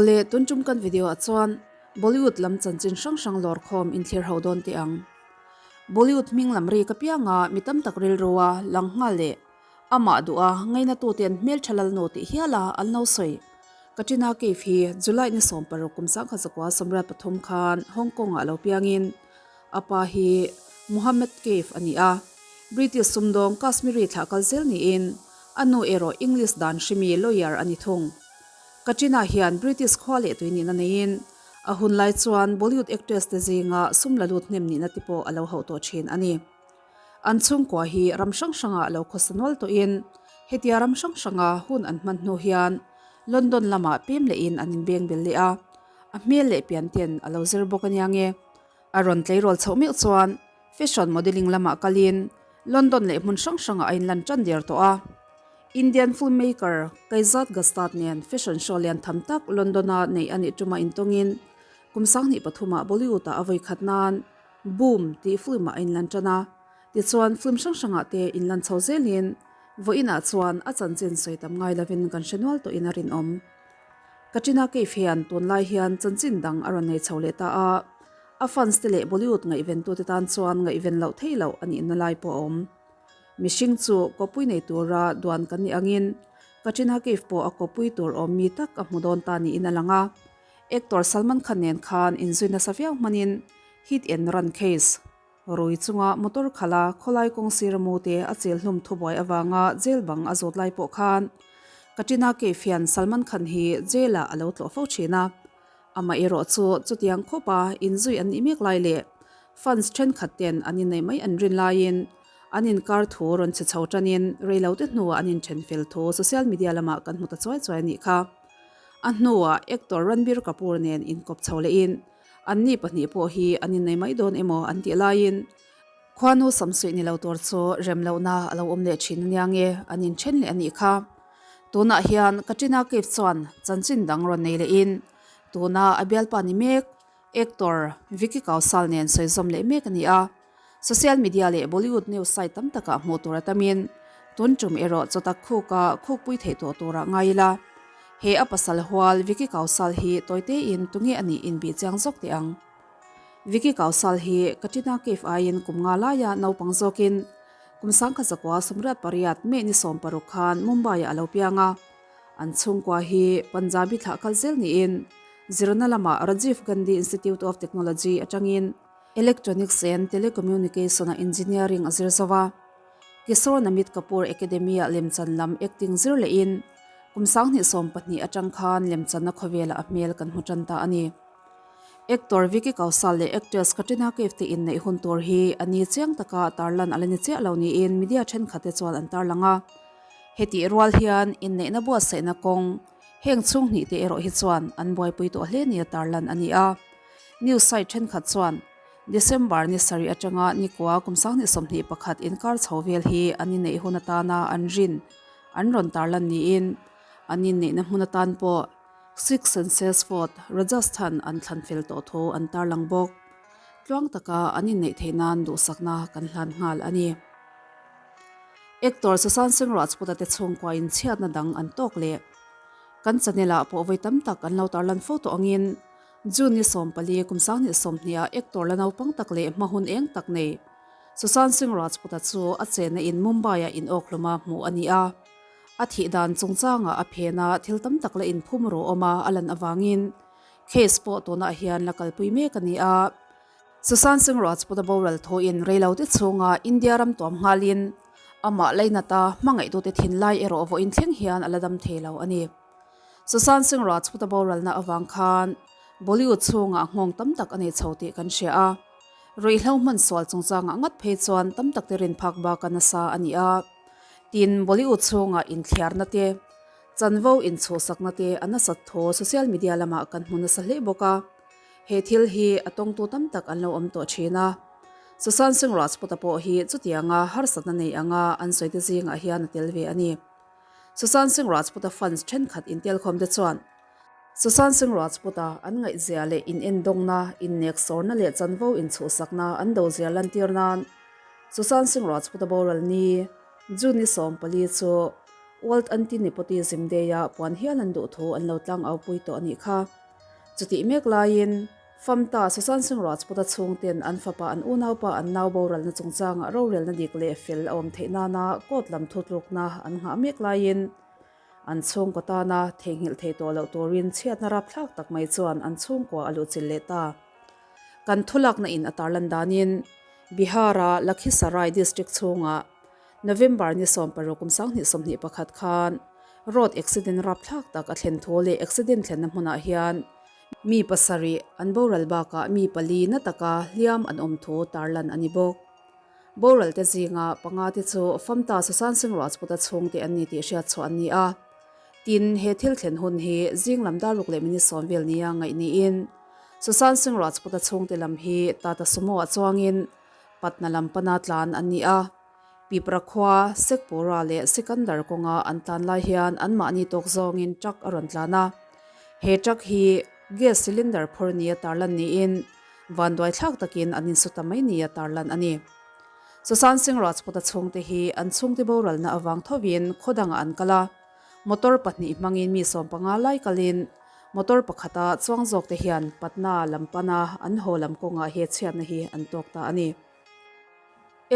Awle, tun tum kan video ah chuan Bollywood lam chanchin hrang hrang lawr khawm inthlir ho dawn teh ang. Bollywood hming lam ri ka piang a, mi tam tak rilru a lang nghal leh amah duh a ngaina tuten hmeltha lalnu tih hial a an lo sawi. Katrina Kaif hi July ni 16 kum 1983 khan Hong Kong ah lo piangin a pa hi Muhammad Kaif a ni a, British sumdawng Kashmiri thlah kal zel niin a nu erawh English dan hrimi lawyer a ni thung. Katrina hian British khua leh tui nihna neiin a hun lai chuan Bollywood actress te zinga sum la lut hnem nihna te pawh a lo hauh tawh thin a ni. An chhungkua hi ram hrang hrangah lo khawsa nual tawhin hetia ram hrang hranga hun an hman hnu hian London lamah pem lehin an inbeng bel leh a, a hmel leh pian ten a lo zir bawk a nia nge. A rawn tleirawl chhoh meuh chuan fashion modelling lamah kalin London leh hmun hrang hrangah a inlan tan der tawh a. Indian filmmaker Kaizad Gastad nen fashion show lian tham tak London-a neih a nih ṭuma intawngin kum 23 ah Bollywood-ah a vawi khat nan Boom tih film-ah a inlan ṭan a. Tichuan film hrang hrangah te inlan chho zelin vawiinah chuan a chanchin sawi tam ngai lovin kan hre nual tawhin a rinawm. Katrina Kaif hian tunlai hian chanchin dang a rawn nei chho leh ta a, a fans te leh Bollywood ngaihventute tan chuan ngaihven loh theih loh a nihna lai pawh a awm. Mihring chu kawpui nei tura duan kan nih angin Katrina Kaif pawh a kawpui tur awm mi tak a hmu dawn ta niin a lang a. Actor Salman Khan nen khan inzui nasa viau hmanin hit and run case rui chunga motor khala khawlai kawng sira mu te a chel hlum thubuai avanga jail bang a zawt lai pawh khan Katrina Kaif hian Salman Khan hi jail ah a lo tlawh fo thin a. Amaherawh chu chutiang khawpa inzui an nih mek lai leh fans thenkhat ten an inneih mai an rin laiin an inkar thu rawn chhe chho tanin reilote hnuah an inthen fel thu social media lamah kan hmu ta chuai chuai a nih kha. A hnuah actor Ranbir Kapoor nen inkawp chho lehin anni pahnih pawh hi an innei mai dawn emaw an tih laiin khuanu samsuih ni lo tur chu rem lohna a lo awm leh thin ania nge an inthen leh a nih kha. Tunah hian Katrina Kaif chuan chanchin dang rawn nei lehin tuna a bialpa ni mek actor Vicky Kaushal nen sawi zawm leh mek a ni a. Social media leh Bollywood news site tam takah hmuh tur a tamin tun tum erawh chawtak khuka khukpui theih tawh turah ngai ila. He a pasal hual Vicky Kaushal hi tawitein tunge a nih inbih chiang zawk teh ang. Vicky Kaushal hi Katrina Kaif aiin kum nga laia naupang zawkin kum 1988 May ni 16 khan Mumbai-ah a lo piang a. An chhungkua hi Punjabi thlah kal zel niin zirna lamah Rajiv Gandhi Institute of Technology atangin Electronics and Telecommunication-ah Engineering a zir zo a. Kishore Namit Kapoor Academy-ah lemchan lam acting zir lehin kum 2012 atang khan lemchanna khawvelah a hmel kan hmu tan ta a ni. Actor Vicky Kaushal leh actress Katrina Kaif te inneih hun tur hi a ni chiang taka tarlan a la ni chiah lo niin media thenkhat te chuan an tarlang a. Hetih rual hian inneihna buatsaihna kawng heng chhung hnih te erawh hi chuan an buaipui tawh hle nia tarlan a ni a. News site thenkhat chuan December ni sarih atanga ni kua kum 2021 inkar chho vel hi an inneih hun atana an rin an rawn tarlan niin an inneihna hmun atan pawh Six Senses Fort, Rajasthan an thlan fel tawh thu an tarlang bawk. Tluang taka an inneih theih nan duhsakna kan hlan nghal a ni. Actor Sushant Singh Rajput-a te chhungkua in chhiatna dang an tawk leh. Kan channel ah pawh vawi tam tak an lo tarlan fo tawh angin June ni 14 kum 2020 ah actor la naupang tak leh hma hun eng tak nei Sushant Singh Rajput-a chu a chenna in Mumbai ah in awkhlum a hmuh a ni a. A thih dan chungchangah a phen a, thil tam tak la inphum rawh awm a, a lan avangin case pawh tunah hian la kalpui mek a ni a. Sushant Singh Rajput a boral thuin reilote chhunga India ram tuam nghalin amah lainata hmangaihtute thinlai erawh vawiin thleng hian a la dam thei lo a ni. Sushant Singh Rajput a boralna avang khan Bollywood chhungah nghawng tam tak a nei chho tih kan hria a, ruihhlo hman sual chungchangah ngat phei chuan tam takte rin phak bak a nasa a ni a. Tin, Bollywood chhungah inthliarna te, chanvo inchhuhsakna te a nasat thaw social media lamah kan hmu nasa hle bawk a. He thil hi a tawngtu tam tak an lo awm tawh thin a. Sushant Singh Rajput-a pawh hi chutianga harsatna nei anga an sawite zingah hian a tel ve a ni. Sushant Singh Rajput-a fans thenkhat intelkhawm te chuan Sushant Singh Rajput-a an ngaihzia leh inendawngna, inneksawrna leh chanvo inchhuhsakna an dozia lantir nan Sushant Singh Rajput-a boral ni June ni 14 chu World Anti-Nepotism Day-a puan hial an duh thu an lo tlang au pui tawh a nih kha. Chutih mek laiin Famta Sushant Singh Rajput-a chhungten an fapa an unaupa an nau boralna chungchangah rorelna dik leh fel a awm theih nana court lam thutlukna an nghah mek laiin an chhungkaw tana theihnghilh thei tawh loh turin chhiatna rapthlak tak mai chuan an chhungkua a luhchilh leh ta. Kan thulakna in a tarlan danin Bihar-a Lakhisarai district chhungah November ni 16 kum 2021 khan road accident rapthlak tak a thlen thu leh accident thlenna hmunah hian mi pasarih an boral bakah mi pali na taka hliam an awm thu tarlan a ni bawk. Boral te zinga panga te chu Famta Sushant Singh Rajput-a chhungte an ni tih hriat chhuah an ni a. Tin, he thil thlen hun hi zing lam dar ruk leh minute sawm vel nia ngaih niin Sushant Singh Rajput-a chhungte lam hi Tata Sumo-ah chuangin Patna lam pana tlan an ni a. Pipra khua, Sekpura leh Sikandar kawnga an tlan lai hian anmahni tawk zawngin truck a rawn tlan a. He truck hi gas cylinder phur nia tarlan niin vanduai thlak takin an insu ta mai nia tarlan a ni. Sushant Singh Rajput-a chhungte hi an chhungte boralna avang thovin khaw dangah an kal a, motor pahnih hmangin mi 15 lai kalin motor pakhata chuang zawkte hian Patna lam pana an haw lam kawngah he chhiatna hi an tawk ta a ni.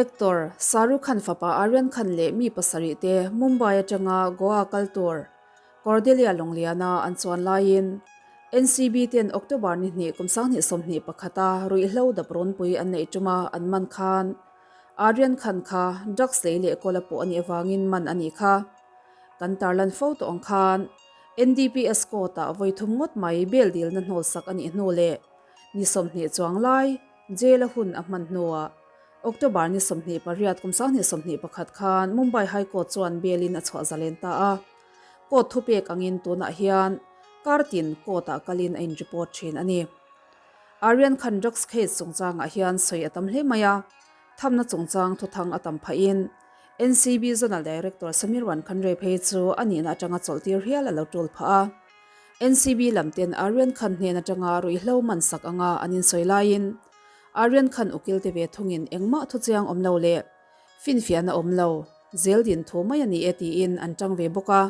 Actor Shahrukh Khan fapa Aryan Khan leh mi pasarih te Mumbai atanga Goa kal tur Cordelia Lawngliana an chuan laiin NCB ten October ni hnih kum 2021 a ruihhlo dap rawnpui an neih tuma an man khan Aryan Khan kha drugs lei leh kawl a pawh a nih avangin man a nih kha. Kan tarlan fo tawh ang khan NDPS court-ah vawi thum ngawt mai bail dilna hnawlsak a nih hnu leh ni 20 chuang lai Jail a hun a hman hnuah October ni 28 kum 2021 khan Mumbai High Court chuan bail in a chhuah zalen ta a. Court thupek angin tunah hian kar tin court ah kalin a in report thin a ni. Aryan Khan drugs case chungchangah hian sawi a tam hle mai a, thamna chungchang thuthang a tam phahin NCB Zonal Director Samir Wankhande phei chu a nihna atanga chawlhtir hial a lo tul phah a. NCB lam ten Aryan Khan hnen atanga ruihhlo man sak anga an insawi laiin Aryan Khan ukil te ve thungin engmah thuchiang awm lo leh finfiahna awm lo zel din thu mai a ni e tiin an tang ve bawk a,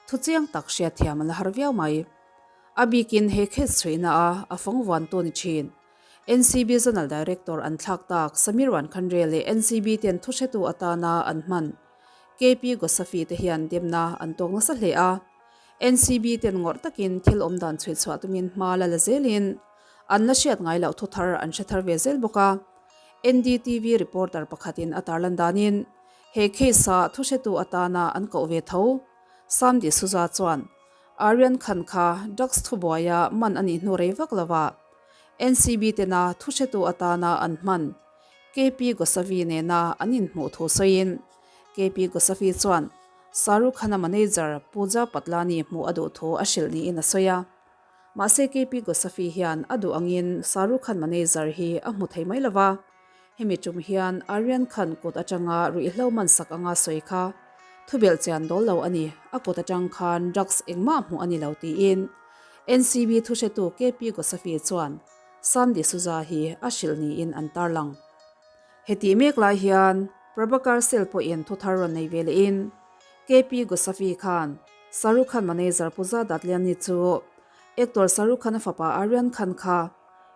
thuchiang tak hriatthiam a la har viau mai. A bikin he case chhuihna a a fawng vuantu ni thin. NCB Zonal Director an thlak tak Samir Wankhande leh NCB ten thuhretu atana an hman KP Gosafi te hian demna an tawk nasa hle a. NCB ten ngawrh takin thil awm dan chhuih chhuah tumin hma la la zelin an la hriat ngai loh thu thar an hre thar ve zel bawk a. NDTV reporter pakhatin a tarlan danin he case-a thuhretu atana an koh ve tho Sam D'Souza chuan Aryan Khan kha drugs thubuaia man a nih hnu rei vak lovah NCB tena thuhretu atana an hman KP Gosavi nena an inhmuh thu sawiin KP Gosavi chuan Shahrukh Khan-a manager Pooja Patlani hmuh a duh thu a hrilh niin a sawi a. Mahse KP Gosavi hian a duh angin Shahrukh Khan manager hi a hmu thei mai lova. Hemi tum hian Aryan Khan kut atanga ruihhlo man sak anga sawi kha thubelh chian dawl lo a ni, a kut atang khan drugs engmah hmuh a ni lo tiin NCB thuhretu KP Gosavi chuan Sam D'Souza hi a hrilh niin an tarlang. Hetih mek lai hian Prabhakar Cell pawhin thu thar rawn nei ve lehin KP Gosavi khan Shahrukh Khan manager Pooja Dadliani chu actor Shahrukh Khan-a fapa Aryan Khan kha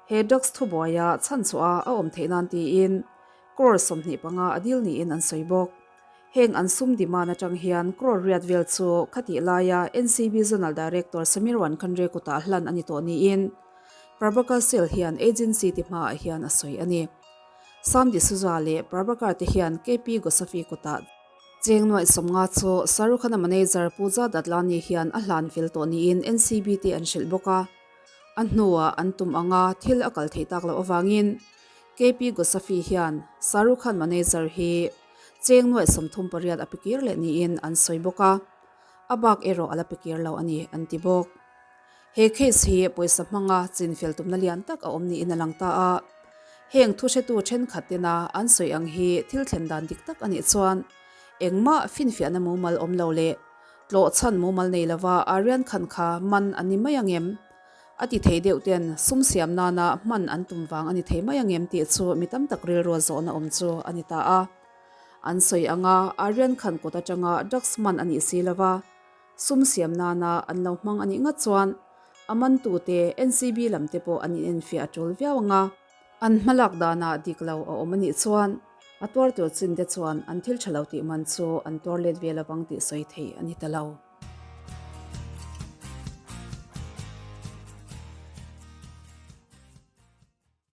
he drugs thubuaia chhanchhuah a awm theih nan tiin crore 25 a dil niin an sawi bawk. Heng an sum demand atang hian crore riat vel chu khatih laia NCB Zonal Director Samir Wankhande kutah hlan a ni tawh niin Prabhakar Cell hian agency te hmaah hian a sawi a ni. Sam D'Souza leh Prabhakar te hian KP Gosavi kutah cheng nuaih 50 chu Shahrukh Khan-a manager Pooja Dadlani hian a hlan fel tawh niin NCB te an hrilh bawk a. A hnuah an tum anga thil a kal theih tak loh avangin KP Gosavi hian Shahrukh Khan manager hi cheng nuaih 38 a pe kir leh niin an sawi bawk a, a bak erawh a la pe kir lo a ni an ti bawk. He case hi pawisa hmanga chinfel tumna lian tak a awm niin a lang ta a. Heng thuhretu thenkhat tena an sawi ang hi thil thlen dan dik tak a nih chuan engmah finfiahna mumal awm lo leh tlawh chhan mumal nei lova Aryan Khan kha man an ni mai ang em? A ti thei deuh ten sum siam nana hman an tum vang a ni thei mai ang em tih chu mi tam tak rilrua zawhna awm chu a ni ta a. An sawi anga Aryan Khan kut atanga drugs man a nih si lova, sum siam nana an lo hmang a nih ngat chuan a mantute NCB lam te pawh an inenfiah a tul viau anga, an hmalak danah dik lo a awm a nih chuan a tuar tur chin te chuan an thil tha lo tih man chu an tuar let ve lovang tih sawi thei a ni ta lo.